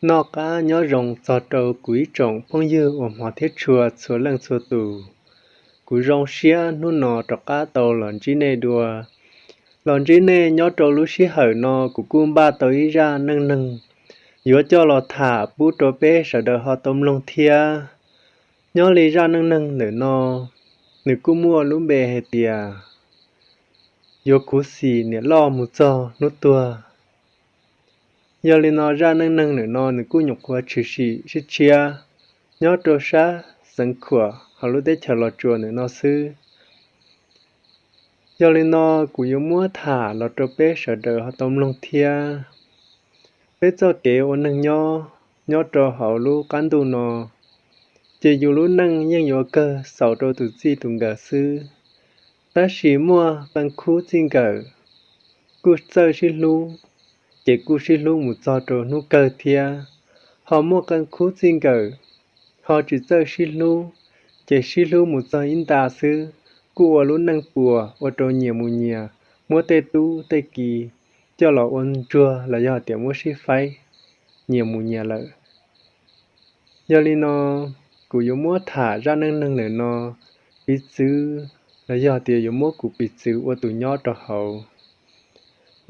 Noj qab nyob zoo txog rau kuv ib tsoom phooj ywg uas hmov thiab tshua txhua leej txhua tus. Kuv zoo siab hnub no rov qab tau los ntsib nej dua. Los ntsib nej nyob rau lub sij hawm no kuv kuj npaj tau ib zaj neej neeg yuav coj los tham pub rau peb sawv daws ho tau mloog thiab. Nyob li zaj neej neeg ntawm no, nws kuj muaj lub npe hais tias yuav khuv xim niam loj mus txog hnub tuag. Yog li no zaj neej neeg ntawm no nws kuj nyuam qhuav tshwm sim sib tshiab nyob rau sab xeev Khuam hauv lub teb chaws Los Tsuas ntawm no xwb. Yog li no kuv yuav muab tham los rau peb sawv daws ho tau mloog thiab. Peb txoj kev ua neeg nyob, nyob rau hauv lub qab ntuj no, ces yus lub neej yeej yuav kawg xaus rau tus txij tus nkawm xwb. Tab sis muaj qee khub txij nkawm kuj txawj sib hlub, ces kuj sib hlub mus txog rau hnub kawg thiab. Ho muaj qee khub txij nkawm ho tsis txawj sib hlub, ces sib hlub mus txog ib nta xwb, kuj ua lub neej puas ua rau nyias mus nyias, muab tej tub tej ki coj los ua ntsuag los yog tias muab sib faib nyias mus nyias lawm. Yog li no, kuv yuav muab tham zaj neej neeg ntawm no piv txwv los yog tias yuav muab kuv piv txwv ua tus nyob rau hauv.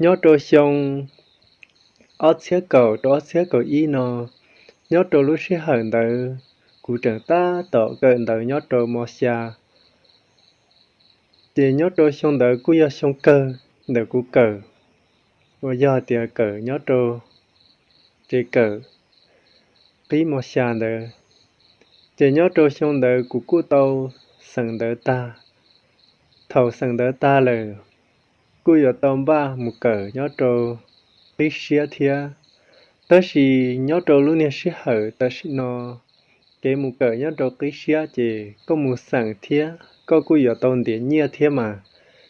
Nyob rau xyoo ob txhiab kaum rau ob txhiab kaum ib no, nyob rau lub sij hawm ntawd kuv tseem tab tom kawm ntawv nyob rau mos xya. Ces nyob rau xyoo ntawd kuj yog xyoo kawg ntawm kuv kawm, uas yog tias kawm nyob rau tsev kawm qib mos xya ntawd. Ces nyob rau xyoo ntawd kuv kuj tau xeem ntawv tag. Thaum xeem ntawv tag lawm, kuj yuav tau npaj mus kawm nyob rau qib siab thiab. Tab sis nyob rau lub niag sij hawm tam sim no, kev mus kawm nyob rau qib siab ces koj mus xeem thiab koj kuj yuav tau ntiav nyiaj thiab mas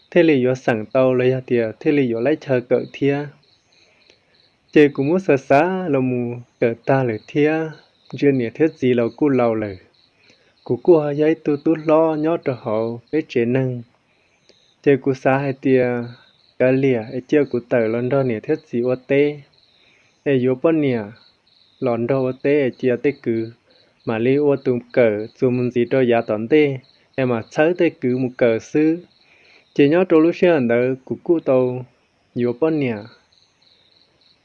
thiaj li yuav xeem tau los yog tias thiaj li yuav laib chaw kawm thiab. Ces kuv muab xav xav los mus kawm tag lawm thiab, ntsia niam thiab txiv los kuj laus lawm. Kuv kuj yog ib tug tub hlob nyob rau hauv peb tsev neeg. Ces kuv xav hais tias kav liam es cia kuv tawm los nrog niam thiab txiv ua teb, es yuav poj niam los nrog ua teb es cia tej kwv mam li ua tus kawm txuas mus ntxiv rau yav tom ntej, es mam txhawb tej kwv mus kawm xwb. Ces nyob rau lub sij hawm ntawd kuv kuj tau yuav poj niam.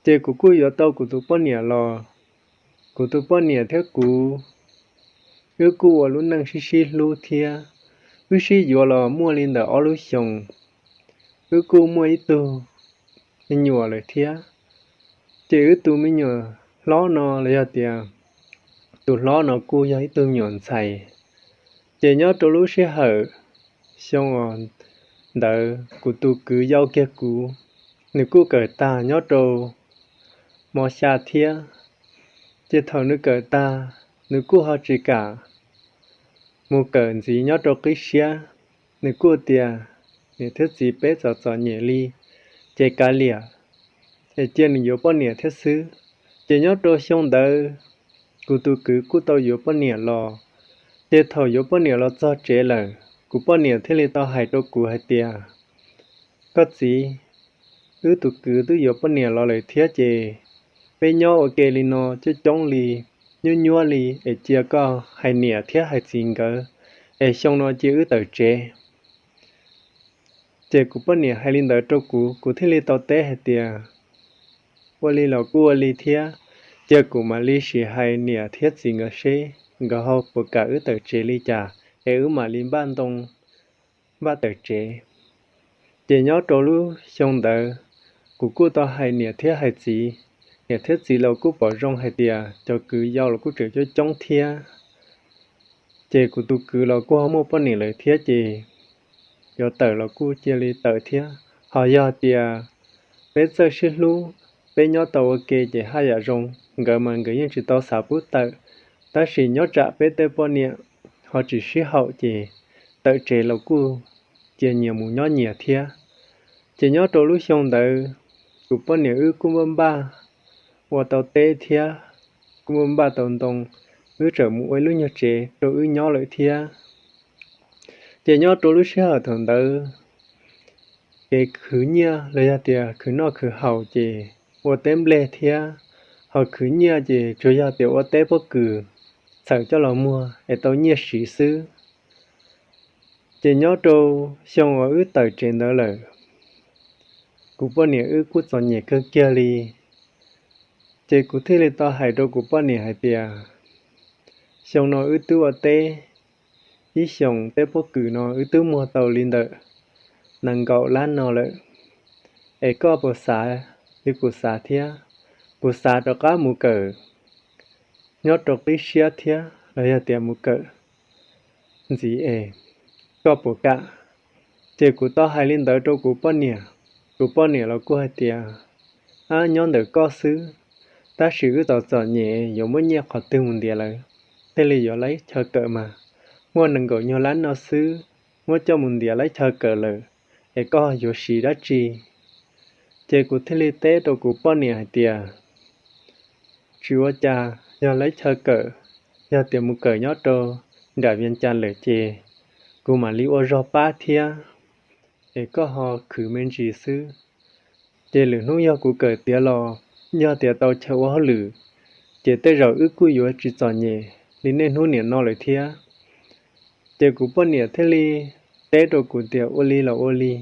Ces kuv kuj yuav tau kuv tus poj niam los, kuv tus poj niam thiab kuv, wb kuj ua lub neej sib sib hlub thiab. Wb sib yuav los muaj li ntawm ob lub xyoos, wb kuj muaj ib tug me nyuam lawm thiab. Ces wb tus me nyuam hlob no los yog tias tus hlob no kuj yog ib tug me nyuam ntxhais. Ces nyob rau lub sij hawm xyoo ntawd kuv tus kwv yau kiag kuv, nws kuj kawm tag nyob rau mos xya thiab. Ces thaum nws kawm tag, nws kuj ho tsis kam mus kawm ntxiv nyob rau qib siab. Nws kuj tias, niam thiab txiv peb txom txom nyem li, ces kav liam, es cia nws yuav poj niam thiab xwb. Ces nyob rau xyoo ntawd, kuv tus kwv kuj tau yuav poj niam los. Ces thaum yuav poj niam los txog tsev lawm, kuv poj niam thiaj li tau hais rau kuv hais tias, koj txiv, wb tus kwv twb yuav poj niam los lawm thiab ces peb nyob ua ke li no coob coob li, nyuab nyuab li, es cia koj hais niam thiab hais txiv nkawd, es xyoo no cia wb tawm tsev. Ces kuv poj niam hais li ntawd rau kuv, kuv thiaj li tau teb hais tias, ua li los kuj ua li thiab, cia kuv mam li sim hais niam thiab txiv nkawd seb nkawd ho puas kam wb tawm tsev li cas, es wb mam li npaj ntoo npaj tawm tsev. Ces nyob rau lub xyoo ntawd, kuv kuj tau hais niam thiab hais txiv. Niam thiab txiv los kuj pom zoo hais tias cov kwv yau los kuj tseem coob coob thiab. Ces kuv tus kwv los kuj ho muaj poj niam lawm thiab ces yuav tawm los kuj cia li tawm thiab. Ho yog tias peb txawj sib hlub, peb nyob tau ua ke ces haj yam zoo. Nkawd mas nkawd yeej tsis tau xav pub tawm, tab sis nyob tsam peb tej poj niam ho tsis sib haum ces tawm tsev los kuj cia nyias mus nyob nyias thiab. Ces nyob rau lub xyoo ntawd, kuv poj niam wb kuj npaj npaj ua tau teb thiab, kuj npaj npaj tau ntoo, wb txawm mus ua ib lub nyuag tsev rau wb nyob lawm thiab. Ces nyob rau lub sij hawm thaum ntawd, kev khwv nyiaj los yog tias khwv noj khwv haus ces ua teb nplej thiab, Ho khwv nyiaj ces tsuas yog tias ua teb pob kws txhawm coj los muag es tau nyiaj siv xwb. Ces nyob rau xyoo uas wb tawm tsev ntawd lawm, kuv poj niam wb kuj txom nyem kawg kiag li. Ces kuv thiaj li tau hais rau kuv poj niam hais tias, xyoo no wb twb ua teb ib xyoos, teb pob kws no wb twb muag tau li ntawm nees nkaum lab no lawm, es koj puas xav li kuv xav thiab? Kuv xav rov qab mus kawm nyob rau qib siab thiab los yog tias mus kawm ntxiv es, koj puas kam? Ces kuv tau hais li ntawd rau kuv poj niam. Kuv poj niam los kuj hais tias, ab, nyob ntawm koj xwb, tab sis wb tau txom nyem yuav muab nyiaj qhov twg mus ntiav lawv, thiaj li yuav laib chaw kawm mas, muaj nees nkaum nyuag lab no xwb, muab coj mus ntiav laib chaw kawm lawm, es koj yuav siv dab tsi? Ces kuv thiaj li teb rau kuv poj niam hais tias, tsis ua cas, yog laib chaw kawm, yog tias mus kawm nyob rau nram Vias Cas lawm ces kuv mam li ua zog pab thiab, es koj ho khwv me ntsis xwb. Ces lwm hnub yog kuv kawm tiav los, yog tias tau chaw ua hauj lwm, ces tej zaum wb kuj yuav tsis txom nyem li niaj hnub niam no lawm thiab. Ces kuv poj niam thiaj li teb rau kuv tias ua li los ua li.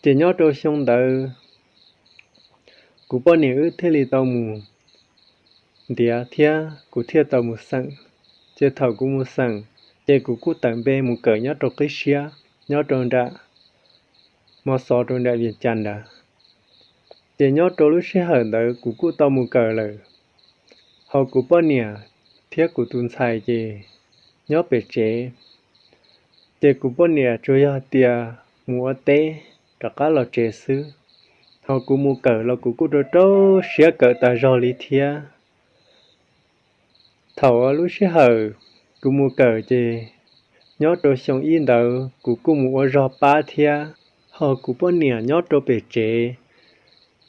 Ces nyob rau xyoo ntawd, kuv poj niam wb thiaj li tau mus ntiav thiab kuv thiaj tau mus xeem. Ces thaum kuv mus xeem, ces kuv kuj tawm npe mus kawm nyob rau qib siab, nyob rau nram mos xov rau nram Vias Cas nrad. Ces nyob rau lub sij hawm ntawd kuv kuj tau mus kawm lawm, ho kuv poj niam thiab kuv tus ntxhais ces nyob pem tsev. Ces kuv poj niam tsuas yog tias mus ua teb rov qab los tsev xwb, ho kuv mus kawm los kuv kuj rau rau siab kawm tas zog li thiab. Thaum lub sij hawm kuv mus kawm ces nyob rau xyoo ib ntawd kuv kuj mus ua zog pab thiab, ho kuv poj niam nyob rau pem tsev,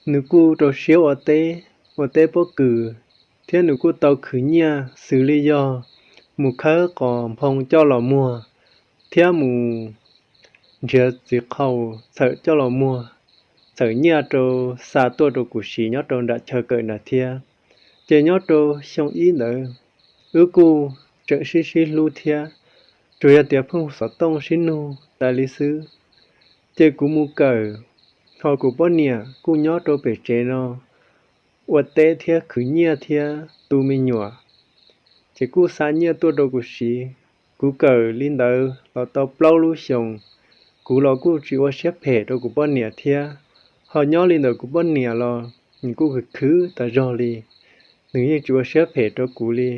nws kuj rau siab ua teb, ua teb pob kws, thiab nws kuj tau khwv nyiaj xws li yog mus khawb qos nphoo coj los muag, thiab mus nrhiav txiv qhaus txhawm coj los muag, txhawm nyiaj rau xa tuaj rau kuv siv nyob rau nram chaw kawm nrad thiab. Ces nyob rau xyoo ib ntawd, wb kuj tseem sib sib hlub thiab, tsuas yog tias pheej xov tooj sib nug tas li xwb. Ces kuv mus kawm, ho kuv poj niam kuj nyob rau pem tsev no ua teb thiab khwv nyiaj thiab tu me nyuam, ces kuj xa nyiaj tuaj rau kuv siv. Kuv kawm li ntawd los tau plaub lub xyoos, kuv los kuj tsis ua siab phem rau kuv poj niam thiab. Ho nyob li ntawm kuv poj niam los nws kuj khwv khwv tas zog li, nws yeej tsis ua siab phem rau kuv li.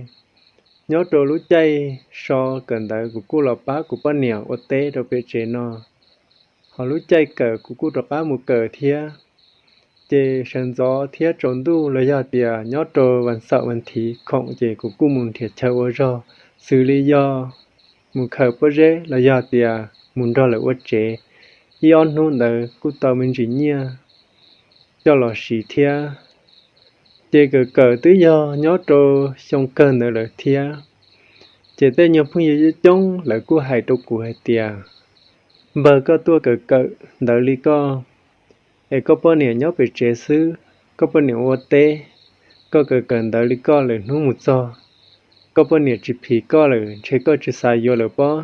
Nyob rau lub caij so kawm ntawv kuv kuj los pab kuv poj niam ua teb rau pem tsev no, ho lub caij kawm kuv kuj rov qab mus kawm thiab. Ces sawv ntxov thiab tsaus ntuj los yog tias nyob rau vas xaum vas thiv khoom ces kuv kuj mus nrhiav chaw ua zog, xws li yog mus khaws pob zeb los yog tias mus nrog lawv ua tsev, ib ob hnub ntawd kuj tau me ntsis nyiaj coj los siv thiab. Ces kawm kawm twb yog nyob rau xyoo kawg ntawd lawm thiab, ces tej nyuag phooj ywg coob coob lawv kuj hais rau kuv hais tias, npawg, koj tuaj kawm kawm ntawv li koj, es koj poj niam nyob pem tsev xwb, koj poj niam ua teb, koj kawm kawm ntawv li koj lawm hnub mus txog, koj poj niam tsis phim koj lawm ntshe koj tsis xav yuav lawm pob.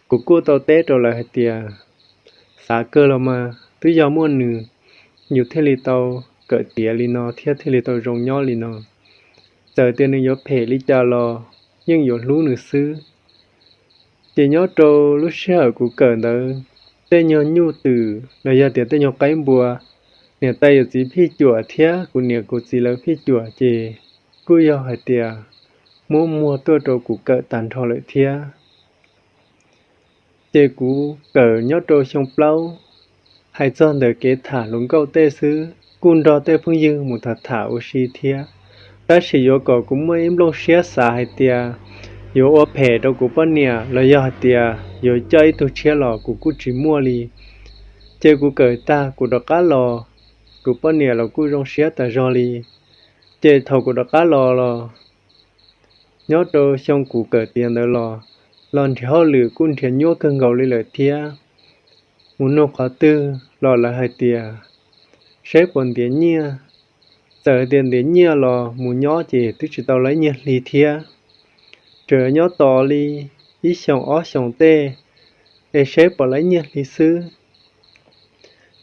Kuv kuj tau teb rau lawv hais tias, xav kawg los mas, twb yog muaj nws, yus thiaj li tau kawm tiav li no thiab thiaj li tau zoo nyob li no. Txawm tias nws yuav phem li cas los yeej yuav hlub nws xwb. Ces nyob rau lub sij hawm kuv kawm ntawd, tej nyuag nyuj twm los yog tias tej nyuag qaib npua, niam tais yawm txiv phij cuam thiab kuv niam kuv txiv lawv phij cuam ces kuj yog hais tias muab muag tuaj rau kuv kawm tag nrho lawm thiab. Ces kuv kawm nyob rau xyoo plaub, hais txog ntawm kev tham hluas nkauj tej xwb kuj nrog tej phooj ywg mus tham tham ua si thiab. Tab sis yuav kom kuv muaj ib nplooj siab xav hais tias yuav ua phem rau kuv poj niam los yog hais tias yuav coj ib tug tshiab los kuv kuj tsis muaj li. Ces kuv kawm tag kuv rov qab los, kuv poj niam los kuj zoo siab tas zog li. Ces thaum kuv rov qab los los, nyob rau xyoo kuv kawm tiav ntawd los, los nrhiav hauj lwm kuj nrhiav nyuaj kawg nkaus li lawm thiab. Mus nug qhov twg los lawv hais tias saib puas ntiav nyiaj, txawm tias ntiav nyiaj los mus nyob ces twb tsis tau laib nyiaj hli thiab, tsuas nyob tos li ib xyoos ob xyoos tej es saib puas laib nyiaj hli xwb.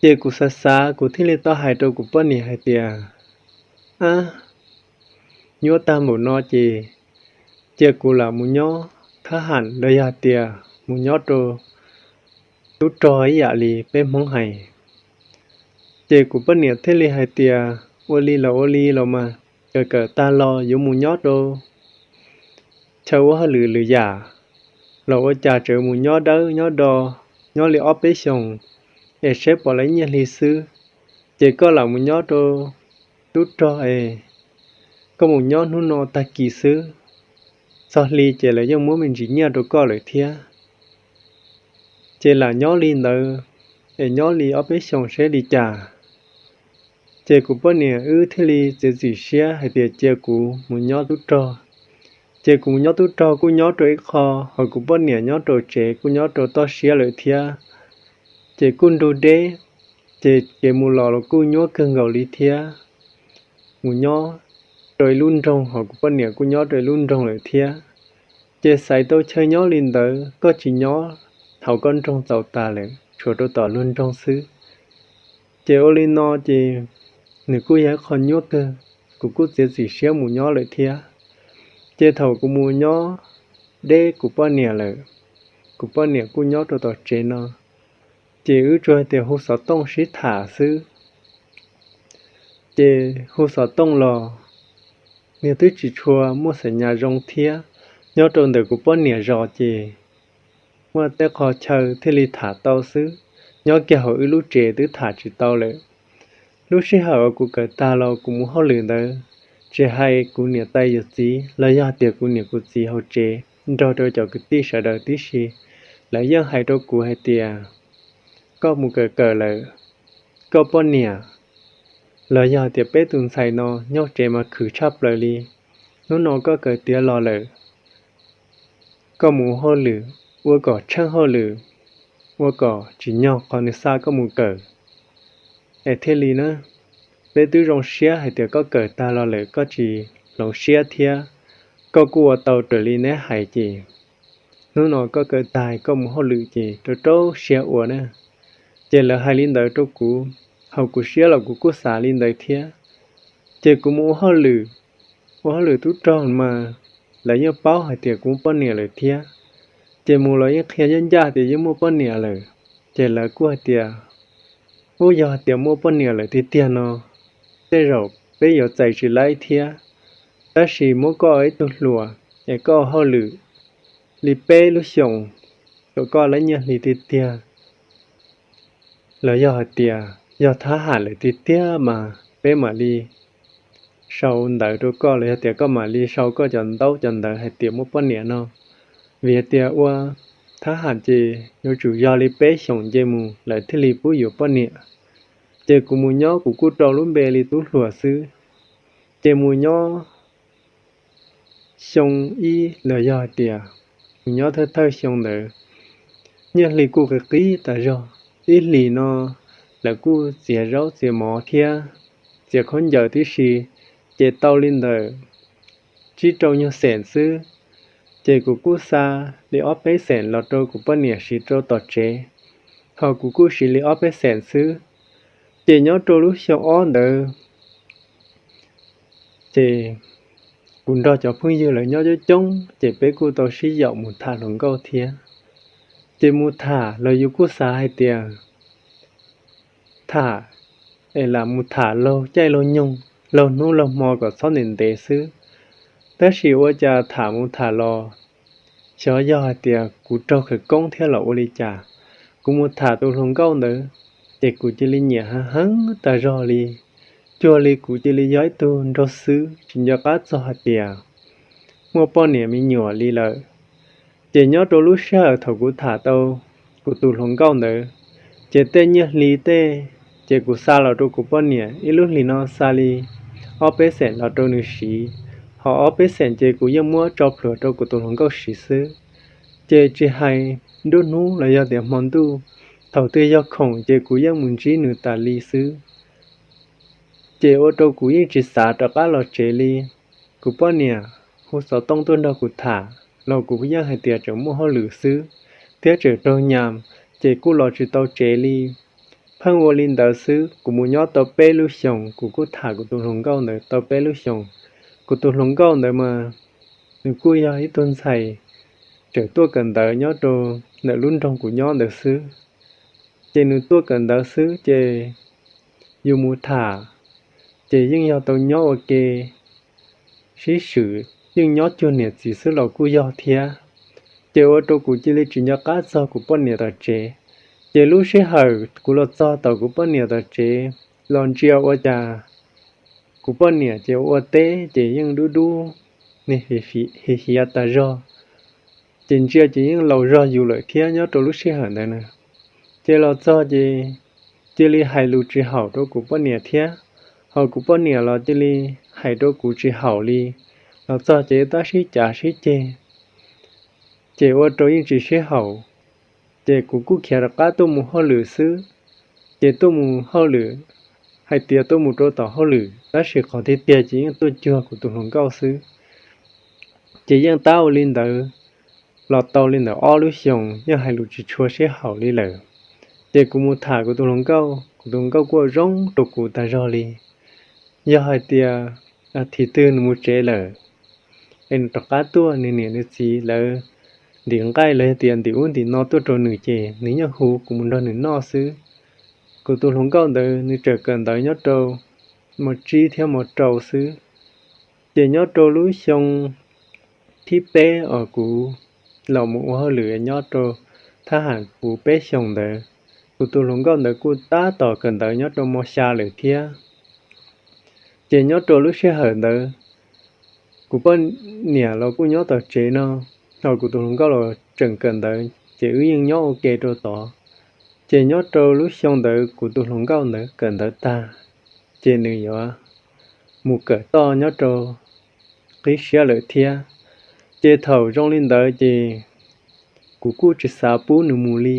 Ces kuv xav xav kuv thiaj li tau hais rau kuv poj niam hais tias, ab, nyuaj tag npaum no ces cia kuv lam mus nyob thab ham los yog tias mus nyob rau tub rog ib yam li peb Hmoob hais. Ces kuv poj niam thiaj li hais tias, ua li los ua li los mas, kawm kawm tag los yuav mus nyob rau chaw ua hauj lwm lwm yam los ua cas tseem mus nyob dawb nyob do, nyob li ob peb xyoos es saib puas laib nyiaj hli xwb. Ces koj lam mus nyob rau tub rog es koj mus nyob hnub no tag kis xwb, txog hli ces lawv yeej muab me ntsis nyiaj rau koj lawm thiab. Ces lam nyob li ntawd es nyob li ob peb xyoos saib li cas. Ces kuv poj niam wb thiaj li txiav txim siab hais tias cia kuv mus nyob tub rog. Ces kuv mus nyob tub rog kuj nyob rau ib qho, ho kuv poj niam nyob rau tsev kuj nyob rau toj siab lawm thiab. Ces kuj nrug deb, ces kev mus los los kuj nyuaj kawg nkaus li thiab. Mus nyob rau ib lub nroog ho kuv poj niam kuj nyob rau ib lub nroog lawm thiab. Ces xaiv tau chaw nyob li ntawd, koj tsis nyob hauv koj nroog txaus tas lawm, tshuav rau tom luag nroog xwb. Ces ua li no ces nws kuj yog ib qho nyuaj kawg, kuv kuj txiav txim siab mus nyob lawm thiab. Ces thaum kuv mus nyob deb kuv poj niam lawm, kuv poj niam kuj nyob rau tom tsev no, ces wb tsuas hais tias hu xov tooj sib tham xwb. Ces hu xov tooj los, nws twb tsis tshua muaj xav nyas zoo thiab. Nyob rau ntawm kuv poj niam zos ces muaj tej qho chaw thiaj li tham tau xwb, nyob kiag hauv wb lub tsev twb tham tsis tau lawm. Lub sij hawm uas kuv kawm tag los kuv mus hauj lwm ntawd, tsis hais kuv niam tais yawm txiv los yog tias kuv niam kuv txiv hauv tsev nrog rau cov kwv tij sawv daws tib si, lawv yeej hais rau kuv hais tias, koj mus kawm kawm lawm, koj poj niam los yog tias peb tus ntxhais no nyob tsev mas khwv tshaj plaws li. Hnub no koj kawm tiav los lawm, koj mus ua hauj lwm, ua kom tsheej hauj lwm, ua kom tsim nyog qhov nws xa koj mus kawm es thiaj li na. Peb twb zoo siab hais tias koj kawm tag los lawm koj tsis hloov siab thiab, koj kuj ua tau raws li neb hais ces hnub no koj kawm tag koj mus hauj lwm ces rau rau siab ua na. Ces lawv hais li ntawd rau kuv, hauv kuv siab los kuv kuj xav li ntawd thiab. Ces kuv mus ua hauj lwm, ua hauj lwm tub rog mas lawv yeej paub hais tias kuv muaj poj niam lawm thiab. Ces mus los yeej qhia ncaj ncaj tias yeej muaj poj niam lawm. Ces lawv kuj hais tias, ub, yog hais tias muaj poj niam lawm tiag tiag no, tej zaum peb yuav txais tsis laib thiab. Tab sis muab koj ib tug hluas es koj ua hauj lwm li peb lub xyoos, kom koj laib nyiaj hli tiag tiag, los yog hais tias yog thab ham lawm tiag tiag mas peb mam li sau ntawv rau koj, los yog tias koj mam li sau koj cov ntaub cov ntawv hais tias muaj poj niam no. Vim hais tias ua thab ham ces yuav tsum yog li peb xyoos nce mus lawv thiaj li pub yuav poj niam. Ces kuv mus nyob kuv kuj rau lub npe li tub hluas xwb. Ces mus nyob xyoo ib los yog hais tias mus nyob thawj thawj xyoo ntawd, nyiaj hli kuj qis qis tas zog. Ib hlis no lawv kuj txiav zaub txiav mov thiab txiav khaub ncaws tib si, ces tau li ntawm tsib rau nyuag xees xwb. Ces kuv kuj xa li ob peb xees los rau kuv poj niam siv rau tom tsev, ho kuv kuj siv li ob peb xees xwb. Ces nyob rau lub xyoo ob ntawd, ces kuv nrog cov phooj ywg lawv nyob coob coob ces peb kuj tau sib yaum mus tham hluas nkauj thiab. Ces mus tham los yus kuj xav hais tias tham es lam mus tham laug caij laug nyoog, laug hnub laug hmo kom txhob ntev ntev xwb. Tab sis ua cas tham mus tham los, xyov yog hais tias kuv raug khawv koob thiab los ua li cas, kuv mus tham tus hluas nkauj ntawd, ces kuv cia li nyiam heev heev tas zog li. Cuag li kuv cia li yog ib tug nraug xwb tsis nco qab txog hais tias muaj poj niam me nyuam li lawm. Ces nyob rau lub sij hawm thaum kuv tham tau kuv tus hluas nkauj ntawd, ces tej nyiaj hli tej, ces kuv xa los rau kuv poj niam, ib lub hlis no xa li ob peb xees los rau nws siv, ho ob peb xees ces kuv yeej muab tso plhuav rau kuv tus hluas nkauj siv xwb. Ces tsis hais nruab hnub los yog tias hmo ntuj, thaum twg yog khoom ces kuv yeej mus ntsib nws tas li xwb. Ces ua rau kuv yeej tsis xav rov qab los tsev li. Kuv poj niam hu xov tooj tuaj nrog kuv tham los kuv yeej hais tias tseem muaj hauj lwm xwb thiab tseem raug nyam, ces kuj los tsis tau tsev li. Pheej ua li ntawd xwb, kuv mus nyob tau peb lub xyoos, kuv kuj tham kuv tus hluas nkauj ntawd tau peb lub xyoos. Kuv tus hluas nkauj ntawd mas nws kuj yog ib tug ntxhais tseem tuaj kawm ntawv nyob rau ntawm lub nroog kuv nyob ntawd xwb. Ces nws tuaj kawm ntawv xwb ces yus mus tham, ces yeej yog tau nyob ua ke sib swm, yeej nyob cuag niam txiv xwb los kuj yog thiab. Ces ua rau kuv cia li tsis nco qab txog kuv poj niam tom tsev. Ces lub sij hawm kuv los txog tom kuv poj niam tom tsev los ntsia ua cas kuv poj niam ces ua teb ces yeej dub dub, nws hiav hiav tas zog, ces ntsia ces yeej laus zog yus lawm thiab nyob rau lub sij hawm ntawd na. Ces los txog ces cia li hais lus tsis haum rau kuv poj niam thiab, ho kuv poj niam los cia li hais rau kuv tsis haum li. Los txog ces tab sib cav sib ceg, ces ua rau yeej tsis sib haum. Ces kuv kuj khiav rov qab tuaj mus hauj lwm xwb. Ces tuaj mus hauj lwm, hais tias tuaj mus rau tom hauj lwm tab sis qhov tiag tiag ces yeej tuaj cuag kuv tus hluas nkauj xwb. Ces yeej tab ua li ntawd los tau li ntawm ob lub xyoos yeej hais lus tsis tshua sib haum li lawm. Ces kuv mus tham kuv tus hluas nkauj, kuv tus hluas nkauj kuj zoo rau kuv tas zog li. Yog hais tias thim twg nws mus tsev lawm es nws rov qab tuaj, nws niam nws txiv lawv ntim nqaij los yog tias ntim ub ntim no tuaj rau nws ces nws yeej hu kuv mus nrog nws noj xwb. Kuv tus hluas nkauj ntawd nws tseem kawm ntawv nyob rau mos tsib thiab mos rau xwb. Ces nyob rau lub xyoo thib peb uas kuv los mus ua hauj lwm nyob rau thab ham kuv peb xyoos ntawd, kuv tus hluas nkauj ntawd kuj tab tom kawm ntawv nyob rau mos xya lawm thiab. Ces nyob rau lub sij hawm ntawd, kuv poj niam los kuj nyob tom tsev no, ho kuv tus hluas nkauj los tseem kawm ntawv, ces wb yeej nyob ua ke rau tod. Ces nyob rau lub xyoo ntawd kuv tus hluas nkauj ntawd kawm ntawv tag, ces nws yuav mus kawm toj nyob rau qib siab lawm thiab. Ces thaum zoo li ntawd ces kuv kuj tsis xav pub nws mus li.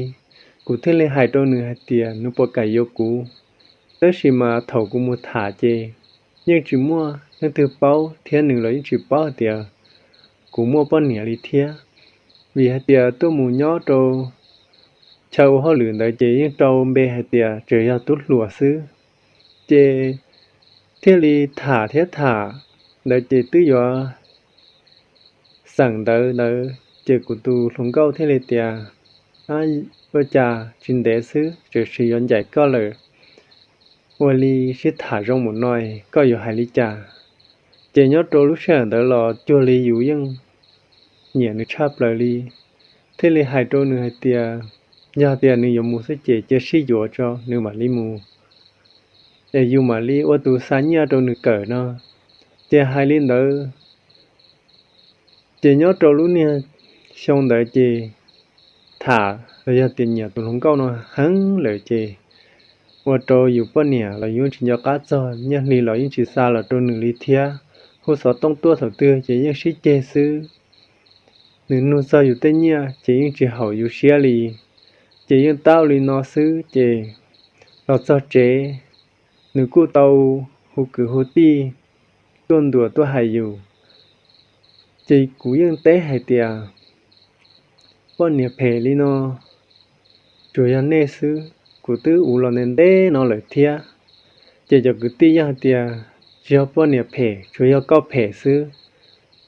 Kuv thiaj li hais rau nws hais tias nws puas kam yuav kuv. Tab sis mas thaum kuv mus tham ces yeej tsis muaj leej twg paub thiab nws los yeej tsis paub hais tias kuv muaj poj niam li thiab. Vim hais tias tuaj mus nyob rau chaw ua hauj lwm ntawd ces yeej rau npe hais tias tseem yog tub hluas xwb. Ces thiaj li tham thiab tham ntawd ces twb yuav xeem ntawv ntawd ces kuv tus hluas nkauj thiaj li tias, ua cas tsis ntev xwb tseem yuav ncaim koj lawm, ua li sib tham zoo mus no koj yuav hais li cas? Ces nyob rau lub sij hawm ntawd los cuag li yus yeej nyiam nws tshaj plaws li, thiaj li hais rau nws hais tias yog tias nws yuav mus xwb ces cia sib yuav tso nws mam li mus, es yus mam li ua tus xa nyiaj rau nws kawm no. Ces hais li ntawd, ces nyob rau lub niag xyoo ntawd ces tham los yog tias nyiam tus hluas nkauj no heev lawm ces ua rau yus poj niam los yus tsis nco qab txog, nyiaj hli los yeej tsis xa los rau nws li thiab. Hu xov tooj tuaj thaum twg ces yeej sib ceg xwb. Nws nug txog yus tej nyiaj ces yeej tsis haum yus siab li, ces yeej tab ua li no xwb ces los txog tsev, nws kuj tau hu kwv hu tij tuaj ntuas tuaj hais yus. Ces kuv yeej teb hais tias, poj niam phem li no tsuas yog nej xwb, kuv twb ua los ntev ntev no lawm thiab. Ces cov kwv tij yeej hais tias, tsis yog poj niam phem, tsuas yog koj phem xwb.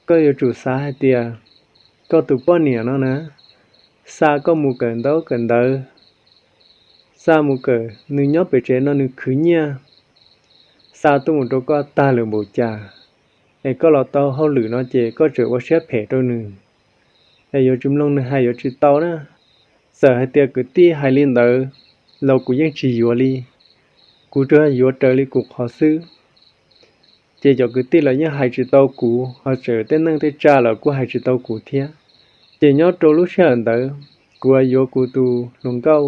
Koj yuav tsum xav hais tias koj tus poj niam no na, xa koj mus kawm ntaub kawm ntawv, xa mus kawm, nws nyob pem tsev no nws khwv nyiaj, xa tuaj mus rau koj tag lawm npaum cas, es koj los tau hauj lwm no ces koj tseem ua siab phem rau nws, es yuav tsis mloog nws hais yuav tsis tau na. Txawm hais tias kwv tij hais li ntawd los kuv yeej tsis yuav li, kuv tsuas yuav raws li kuv qhov xwb. Ces cov kwv tij los yeej hais tsis tau kuv, ho tseem tej neej tej tsa los kuj hais tsis tau kuv thiab. Ces nyob rau lub sij hawm ntawd kuv yuav kuv tus hluas nkauj,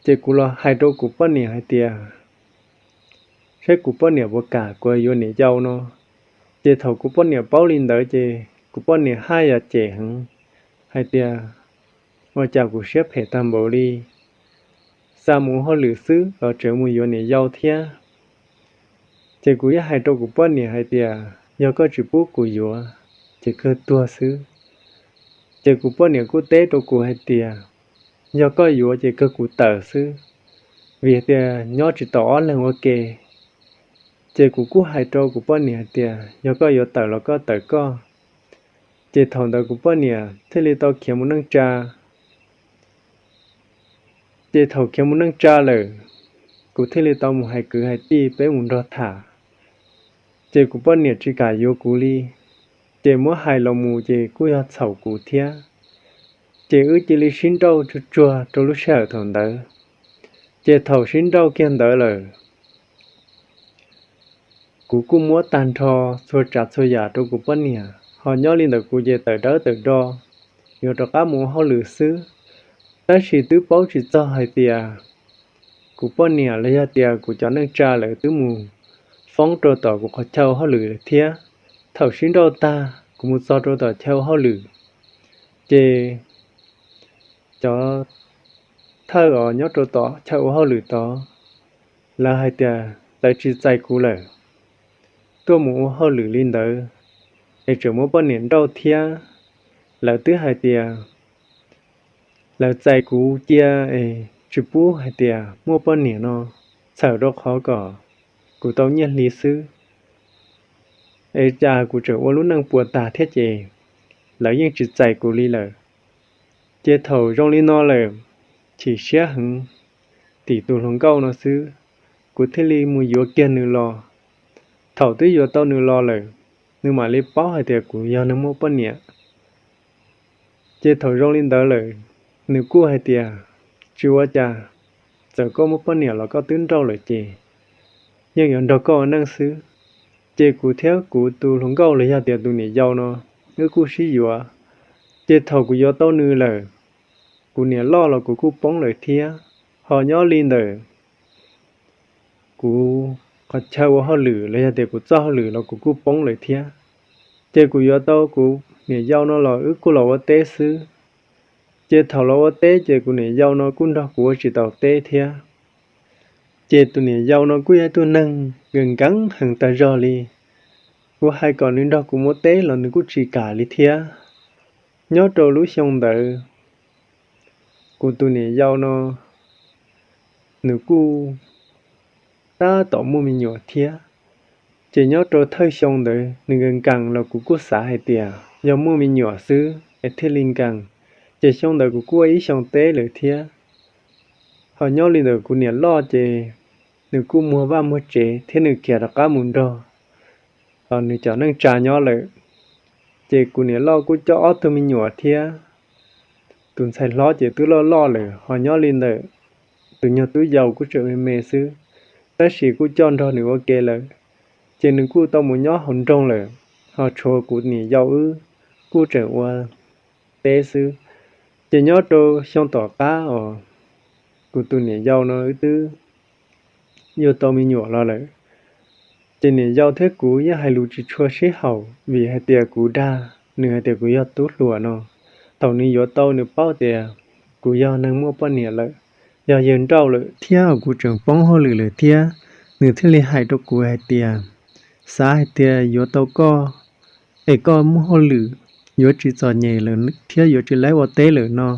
ces kuv los hais rau kuv poj niam hais tias, saib kuv poj niam puas kam kuv yuav niam yau no. Ces thaum kuv poj niam paub li ntawd ces kuv poj niam haj yam cem heev hais tias, ua cas kuv siab phem tag npaum li, xa mus ua hauj lwm xwb los tseem mus yuav niam yau thiab. Ces kuv yeej hais rau kuv poj niam hais tias yog koj tsis pub kuv yuav ces kawg tuag xwb. Ces kuv poj niam kuj teb rau kuv hais tias yog koj yuav ces kawg kuv tawm xwb, vim tias nyob tsis tau ob leeg ua ke. Ces kuv kuj hais rau kuv poj niam hais tias yog koj yuav tawm los koj tawm koj. Ces thaum ntawd kuv poj niam thiaj li tau khiav mus neej tsa. Ces thaum khiav mus neej tsa lawm, kuv thiaj li tau mus hais kwv hais tij peb mus nrog tham. Ces kuv poj niam tsis kam yuav kuv li, ces muab hais los mus ces kuj yog txhaum kuv thiab. Ces wb cia li sib nrauj tsuag tsuag rau lub sij hawm thaum ntawd. Ces thaum sib nrauj kiag ntawd lawm, kuv kuj muab tag nrho txhua tsav txhua yam rau kuv poj niam, ho nyob li ntawd kuv ces tawm dawb tawm do yuav rov qab mus ua hauj lwm xwb. Tab sis twb paub tsis txog hais tias kuv poj niam los yog tias kuv cov neej tsa lawv twb mus foob rau tom kuv qhov chaw ua hauj lwm lawm thiab. Thaum sib nrauj tag kuv mus txog rau tom chaw ua hauj lwm, ces cov thawj os nyob rau tom chaw ua hauj lwm tod, lawv hais tias lawv tsis txais kuv lawm, tuaj mus ua hauj lwm li ntawd es tseem muab poj niam nrauj thiab. Lawv twb hais tias lawv txais kuv cia es tsis pub hais tias muaj poj niam no, txhawm rau qhov kom kuv tau nyiaj hli xwb, es cas kuv tseem ua lub neej puas tag thiab ces lawv yeej tsis txais kuv li lawm. Ces thaum zoo li no lawm, chim siab heev tim tus hluas nkauj no xwb, kuv thiaj li mus yuav kiag nws los. Thaum twb yuav tau nws los lawm, nws mam li paub hais tias kuv yog neeg muaj poj niam. Ces thaum zoo li ntawd lawm, nws kuj hais tias tsis ua cas, txawm koj muaj poj niam los koj twb nrauj lawm ces yeej yuav nrog koj ua neej xwb. Ces kuv thiab kuv tus hluas nkauj los yog tias tus niam yau no, wb kuj sib yuav. Ces thaum kuv yuav tau nws lawm, kuv niam loj los kuv kuj poob lawm thiab, ho nyob li ntawm kuv qhov chaw ua hauj lwm los yog tias kuv txoj hauj lwm los kuv kuj poob lawm thiab. Ces kuv yuav tau kuv niam yau no los wb kuj los ua teb xwb. Ces thaum los ua teb ces kuv niam yau no kuj nrog kuv ua tsis tau teb thiab. Ces tus niam yau no kuj yog ib tug neeg nkees nkees heev tag zog li. Kuv hais kom nws nrog kuv ua teb los nws kuj tsis kam li thiab. Nyob rau lub xyoo ntawd, kuv tus niam yau no nws kuj tab tom muaj me nyuam thiab. Ces nyob rau thawj xyoo ntawd nws nkees nkees los kuv kuj xav hais tias yog muaj me nyuam xwb es thiaj li nkees. Ces xyoo ntawd kuv kuj ua ib xyoo teb lawm thiab. Ho nyob li ntawd kuv niam loj ces nws kuj muag vaj muag tsev thiab nws khiav rov qab mus nrog nws cov neej tsa nyob lawm. Ces kuv niam loj kuj coj ob tug me nyuam thiab. Tus ntxhais hlob ces twb loj loj lawm, ho nyob li ntawm tus nyuag tub yau kuj tseem me me xwb, tab sis kuj coj nrog nws ua ke lawm. Ces nws kuj tau mus nyob hauv nroog lawm, ho tshuav kuv niam yau wb kuj tseem ua teb xwb. Ces nyob rau xyoo tom qab os, kuv tus niam yau no wb twb yuav tau me nyuam los lawm. Ces niam yau thiab kuv yeej hais lus tsis tshua sib haum vim hais tias kuv dag nws hais tias kuv yog tub hluas no. Thaum nws yuav tau nws paub tias kuv yog neeg muaj poj niam lawm, yog yawg nrauj lawm thiab kuv tseem poob hauj lwm lawm thiab, nws thiaj li hais rau kuv hais tias, xav hais tias yuav tau koj es koj muaj hauj lwm, yuav tsis txom nyem lawm thiab yuav tsis laib ua teb lawm no,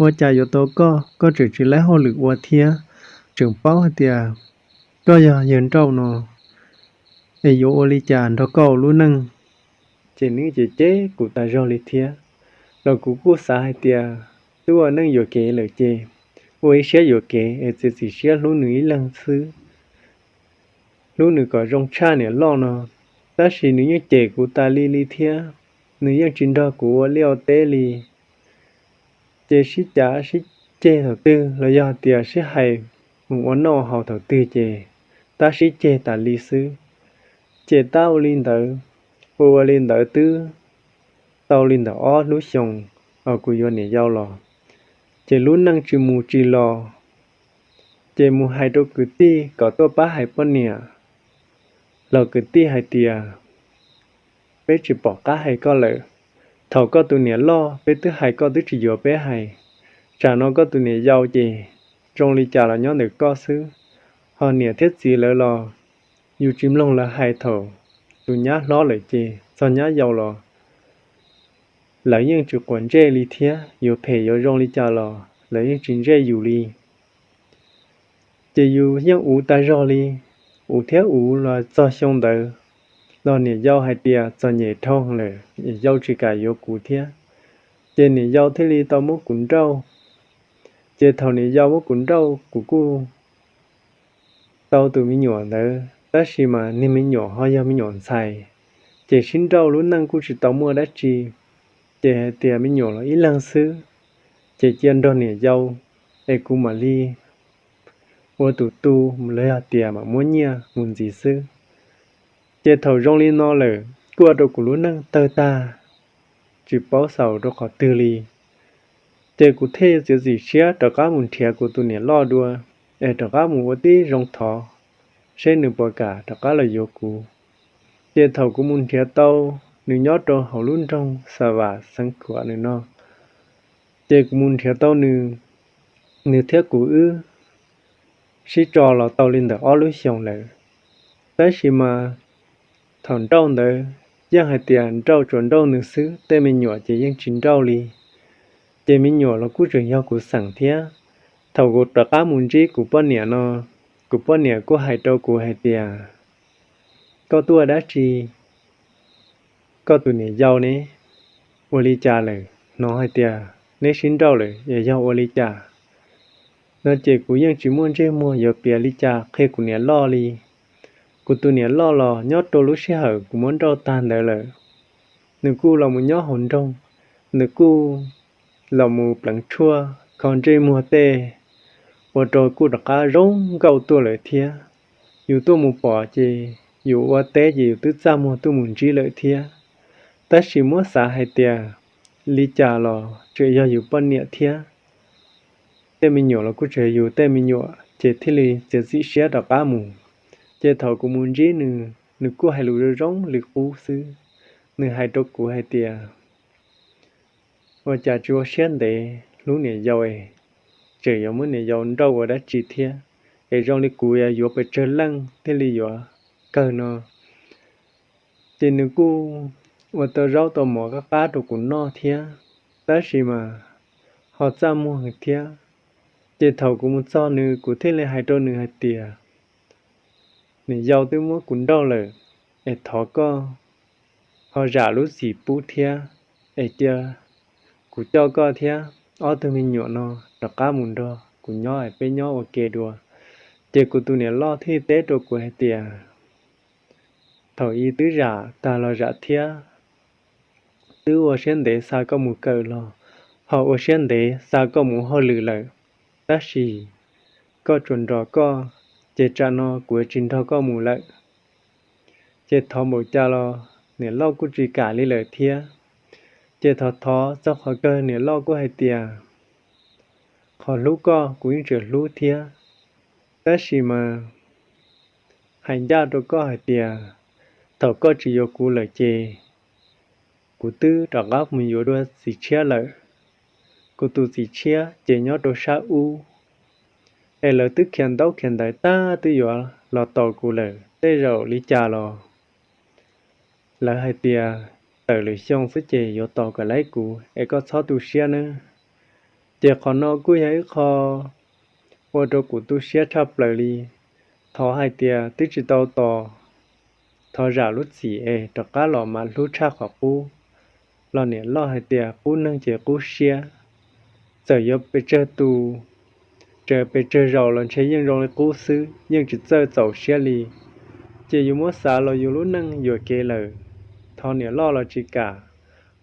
ua cas yuav tau koj, koj tseem tsis laib hauj lwm ua thiab, tseem paub hais tias koj yog yawg nrauj no, es yuav ua li cas nrog koj ua lub neej. Ces nws cem ceb kuv tas zog li thiab, los kuv kuj xav hais tias twb ua neej yuam kev lawm ces ua ib siab yuam kev es txiav txim siab hlub nws ib leeg xwb, hlub nws kom zoo tshaj niam loj no. Tab sis nws yeej cem kuv tas li li thiab, nws yeej tsis nrog kuv ua liaj ua teb li. Ces sib cav sib ceg thaum twg los yog tias sib hais mus ua noj haus thaum twg ces tab sib ceg tas li xwb. Ces tab ua li ntawd, ua ua li ntawd twb tau li ntawm ob lub xyoos uas kuv yuav niam yau los, ces lub neej tsis mus tsis los. Ces mus hais rau kwv tij kom tuaj pab hais poj niam, los kwv tij hais tias peb tsis pom qab hais koj lawm. Thaum koj tus niam loj peb twb hais koj twb tsis yuav peb hais, tsam no koj tus niam yau ces zoo li cas los nyob ntawm koj xwb. Ho niam thiab txiv lawv los yus tsis mloog lawv hais thaum yus nyab hlob lawm ces txog nyab yau los lawv yeej tsis quav ntsej li thiab, yuav phem yuav zoo li cas los lawv yeej tsis ntsej yus li. Ces yus yeej uv tas zog li, uv thiab uv los txog xyoo ntawd los niam yau hais tias txom nyem dhau lawm, niam yau tsis kam yuav kuv thiab, ces niam yau thiaj li tau muab kuv nrauj. Ces thaum niam yau muab kuv nrauj kuv kuj tau tus me nyuam ntawd, tab sis mas niag me nyuam ho yog me nyuam ntxhais, ces sib nrauj lub neej kuj tsis tau muaj dab tsi, ces hais tias me nyuam los ib leeg xwb, ces cia nrog niam yau, es kuv mam li ua tus tu los yog tias mam muab nyiaj mus ntxiv xwb. Ces thaum zoo li no lawm kuj ua rau kuv lub neej tawg tag, tsis paub xaus rau qhov twg li. Ces kuv thiaj txiav txim siab rov qab mus nrhiav kuv tus niam loj dua, es rov qab mus ua tib zoo thov seb nws puas kam rov qab los yuav kuv. Ces thaum kuv mus nrhiav tau nws nyob rau hauv lub nroog Xa Vam xeev Khuam nws no, ces kuv mus nrhiav tau nws, nws thiab kuv wb sib tso los tau li ntawm ob lub xyoos lawm. Tab sis mas thaum nrauj ntawd yeej hais tias nrauj tsuas nrauj nws xwb, tej me nyuam ces yeej tsis nrauj li. Ces me nyuam los kuj tseem yog kuv xeem thiab. Thaum kuv rov qab mus ntsib kuv poj niam no, kuv poj niam kuj hais rau kuv hais tias, koj tuaj dab tsi? Koj tus niam yau ne ua li cas lawm? Hnov hais tias neb sib nrauj lawm es yog ua li cas no? Ces kuv yeej tsis muaj ntsej muag yuav piav li cas qhia kuv niam loj li. Kuv tus niam loj los nyob rau lub sij hawm kuv muab nrauj tag ntawd lawm, nws kuj los mus nyob hauv nroog, nws kuj los mus pleev tshuaj kho ntsej muag tej, ua rau kuj rov qab zoo nkauj tuaj lawm thiab. Yus tuaj mus pom ces yus ua teb ces yus twb txaj muag tuaj mus ntsib lawm thiab. Tab sis muab xav hais tias li cas los tseem yog yus poj niam thiab, tej me nyuam los kuj tseem yog yus tej me nyuam, ces thiaj li txiav txim siab rov qab mus. Ces thaum kuv mus ntsib nws, nws kuj hais lus zoo zoo li qub xwb. Nws hais rau kuv hais tias, ua cas tsis ua siab ntev hlub niam yau es tseem yuav muab niam yau nrauj ua dab tsi thiab, es zoo li kuv yuav pes tsawg leej thiaj li yuav kawg no. Ces nws kuj ua tau zaub tau mov qab qab rau kuv noj thiab, tab sis mas ho txaj muag thiab. Ces thaum kuv mus txog nws, kuv thiaj li hais rau nws hais tias, niam yau twb muab kuv nrauj lawm, es thov koj ho zam lub txim pub thiab, es cia kuv coj koj thiab ob tug me nyuam no rov qab mus nrog kuv nyob es peb nyob ua ke dua. Ces kuv tus niam loj thiaj teb rau kuv hais tias, thaum ub twb zam tag los zam thiab, twb ua siab ntev xa koj mus kawm los ho ua siab ntev xa koj mus hauj lwm lawm, tab sis koj tsuas nrog koj, ces tsam no kuv tsis nrog koj mus lawm. Ces thov npaum cas los niam loj kuj tsis kam li lawm thiab. Ces thov thov txog qhov kawg niam loj kuj hais tias, qhov hlub koj kuv yeej tseem hlub thiab, tab sis mas hais ncaj rau koj hais tias, thaum koj tsis yuav kuv lawm ces kuv twb rov qab mus yuav dua txiv tshiab lawm. Kuv tus txiv tshiab ces nyob rau sab ub, es lawv twb khiav ntaub khiav ntawv tag twb yuav los tos kuv lawm, tej zaum li cas los lawv hais tias tawm lwm xyoo xwb ces yuav tos kom laib kuv es koj txhob tu siab nawb. Ces qhov no kuj yog ib qho ua rau kuv tu siab tshaj plaws li. Thov hais tias twb tsis tau tos, thov zam lub txim es rov qab los mas hlub tshaj qhov qub. Los niam loj hais tias qub neeg ces qub siab, txawm yuav pes tsawg tus, txawm pes tsawg zaus los ntshe yeej zoo li qub xwb, yeej tsis txawj txaus siab li. Ces yus muab xav los yus lub neej yuam kev lawm, thov niam loj los tsis kam,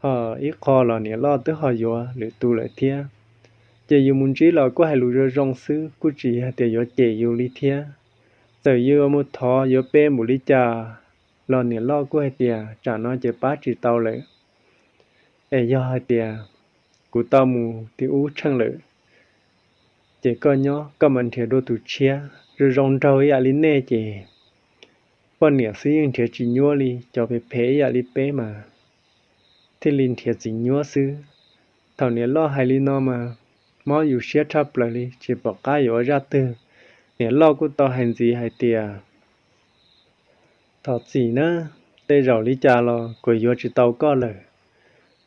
ho ib qho los niam loj twb ho yuav lwm tus lawm thiab. Ces yus mus ntsib los kuj hais lus zoo zoo xwb, kuj tsis hais tias yuav cem yus li thiab. Txawm yus mus thov yuav pe npaum li cas los niam loj kuj hais tias tsam no ces pab tsis tau lawm, es yog hais tias kuv tau mus tim ub tsheej lawm, ces koj nyob koj mam nrhiav dua tus tshiab. Zoo zoo nraug ib yam li nej ces poj niam xwb yeej nrhiav tsis nyuaj li, cov phem phem ib yam li peb mas thiaj li nrhiav txiv nyuab xwb. Thaum niam loj hais li no mas mob yus siab tshaj plaws li, tsis pom qab yuav ua zaj twg. Niam loj kuj tau hais ntxiv hais tias, Thov txim nawb, tej zaum li cas los kuv yuav tsis tau koj lawm.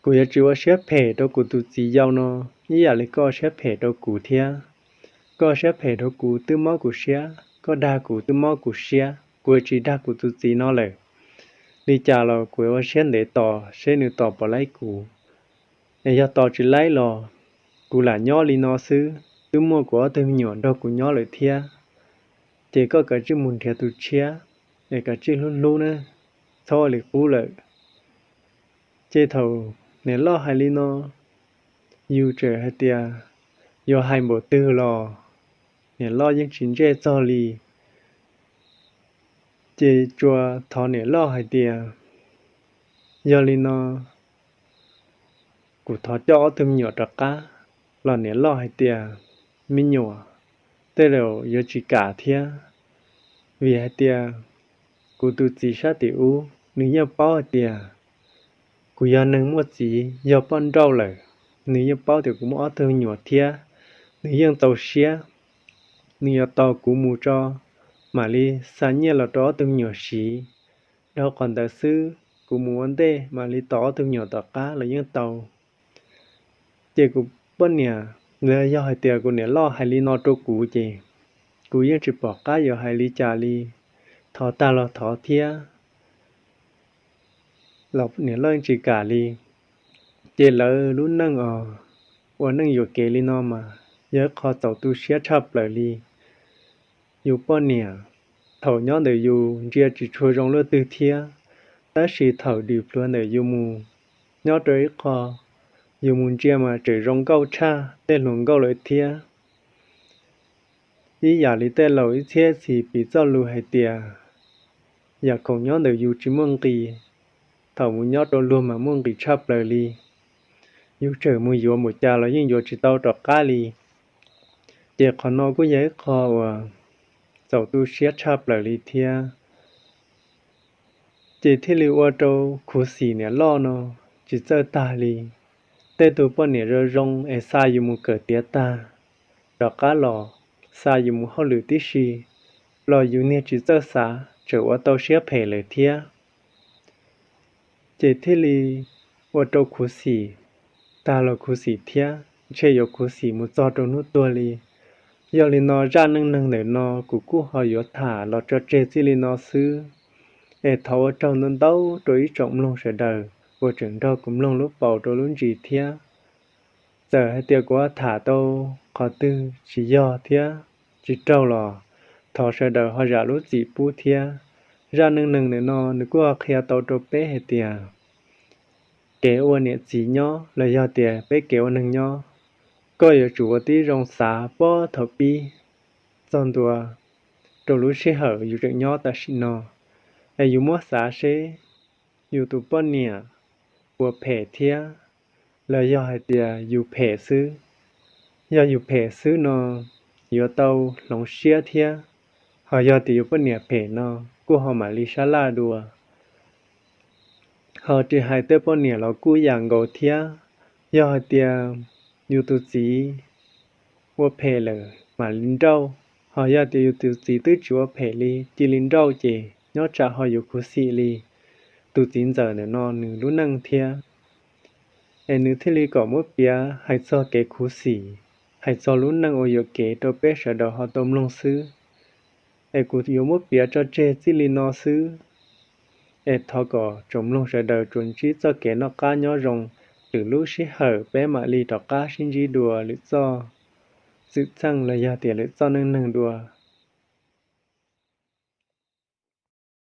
Kuv yuav tsis ua siab phem rau kuv tus txiv yau no ib yam li koj siab phem rau kuv thiab. Koj siab phem rau kuv twb mob kuv siab, koj dag kuv twb mob kuv siab, kuv yuav tsis dag kuv tus txiv no lawm. Li cas los kuv ua siab ntev tos seb nws tos puas laib kuv. Es yog tos tsis laib los kuv lam nyob li no xwb, twb muaj kuv ob tug me nyuam nrog kuv nyob lawm thiab. Ces koj kav tsij mus nrhiav tus tshiab, es kav tsij hlub hlub nawb, txhob ua li qub lawm. Ces thaum niam loj hais li no, yus tseem hais tias yuav hais npaum twg los niam loj yeej tsis ntsej txog li. Ces tsuas thov niam loj hais tias, yog li no kuv thov coj ob tug me nyuam rov qab. Los niam loj hais tias, me nyuam, tej zaum yuav tsis kam thiab, vim hais tias kuv tus txiv sab tim ub nws yeej paub hais tias kuv yog neeg muaj txiv yog poj nrauj lawm, nws yeej paub tias kuv muaj ob tug me nyuam thiab, nws yeej txaus siab, nws yuav tos kuv mus tso mam li xa nyiaj los rau ob tug me nyuam siv. Dhau qhov ntawd xwb kuv mus ua ntej mam li tos ob tug me nyuam tom qab los yeej tau. Ces kuv poj niam, yog hais tias kuv niam loj hais li no rau kuv ces kuv yeej tsis pom qab yuav hais li cas li, thov tag los thov thiab los niam loj yeej tsis kam li. Ces lawv lub neej os, ua neej yuam kev li no mas yog ib qho txaus tu siab tshaj plaws li. Yus poj niam, thaum nyob ntawm yus ntsia tsis tshua zoo luaj twg thiab, tab sis thaum dim plhuav ntawm yus mus nyob rau ib qho, yus mus ntsia mas tseem zoo nkauj tshaj tej hluas nkauj lawm thiab. Ib yam li tej laus ib txhiab txhis piv txoj lus hais tias, yam khoom nyob ntawm yus tsis muaj nqis, thaum mus nyob rau luag mas muaj nqis tshaj plaws li. Yus tseem mus yuav npaum cas los yeej yuav tsis tau rov qab li. Ces qhov no kuj yog ib qho uas txaus tu siab tshaj plaws li thiab. Ces thiaj li ua rau khuv xim niam loj no tsis txawj tag li. Tej tug poj niam zoo zoo es xa yus mus kawm tiav tag, rov qab los xa yus mus hauj lwm tib si, los yus niag tsis txawj xav tseem ua tau siab phem lawm thiab. Ces thiaj li ua rau khuv xim, tag los khuv xim thiab, ntshe yuav khuv xim mus txog rau hnub tuag li. Yog li no zaj neej neeg ntawm no kuv kuj ho yuav tham los tso tseg txij li no xwb. Es thov ua tsaug ntau ntau rau ib tsoom mloog sawv daws uas tseem nrog kuv mloog lub paus rau lub ntsis thiab. Txawm hais tias kuv tham tau qhov twg tsis yog thiab tsis raug los thov sawv daws ho zam lub txim pub thiab. Zaj neej neeg ntawm no nws kuj ho qhia tau rau peb hais tias kev ua niam txiv nyob los yog tias peb kev ua neeg nyob, koj yuav tsum ua tib zoo xav puag thaum pib txog ntua rau lub sij hawm yus tseem nyob tam sim no. Es yus muab xav seb yus tus poj niam puas phem thiab los yog hais tias yus phem xwb. Yog yus phem xwb no yuav tau hloov siab thiab, ho yog tias yus poj niam phem no kuj ho mam li sab laj dua. Ho tsis hais tej poj niam los kuj yam nkaus thiab. Yog hais tias yus tus txiv ua phem lawm mam li nrauj, ho yog tias yus tus txiv twb tsis ua phem li cia li nrauj ces nyob tsam ho yuav khuv xim li tus txiv ntxawm ntawm no nws lub neej thiab. Es nws thiaj li kom muab piav hais txog kev khuv xim, hais txog lub neej ua yuam kev rau peb sawv daws ho tau mloog xwb. Es kuv yuav muab piav tso tseg txij li no xwb. Es thov kom tsoom mloog sawv daws tsuas ntsib txoj kev noj qab nyob zoo, lwm lub sij hawm peb mam li rov qab sib ntsib dua lwm txoj xwm txheej los yog tias lwm txoj neej neeg dua.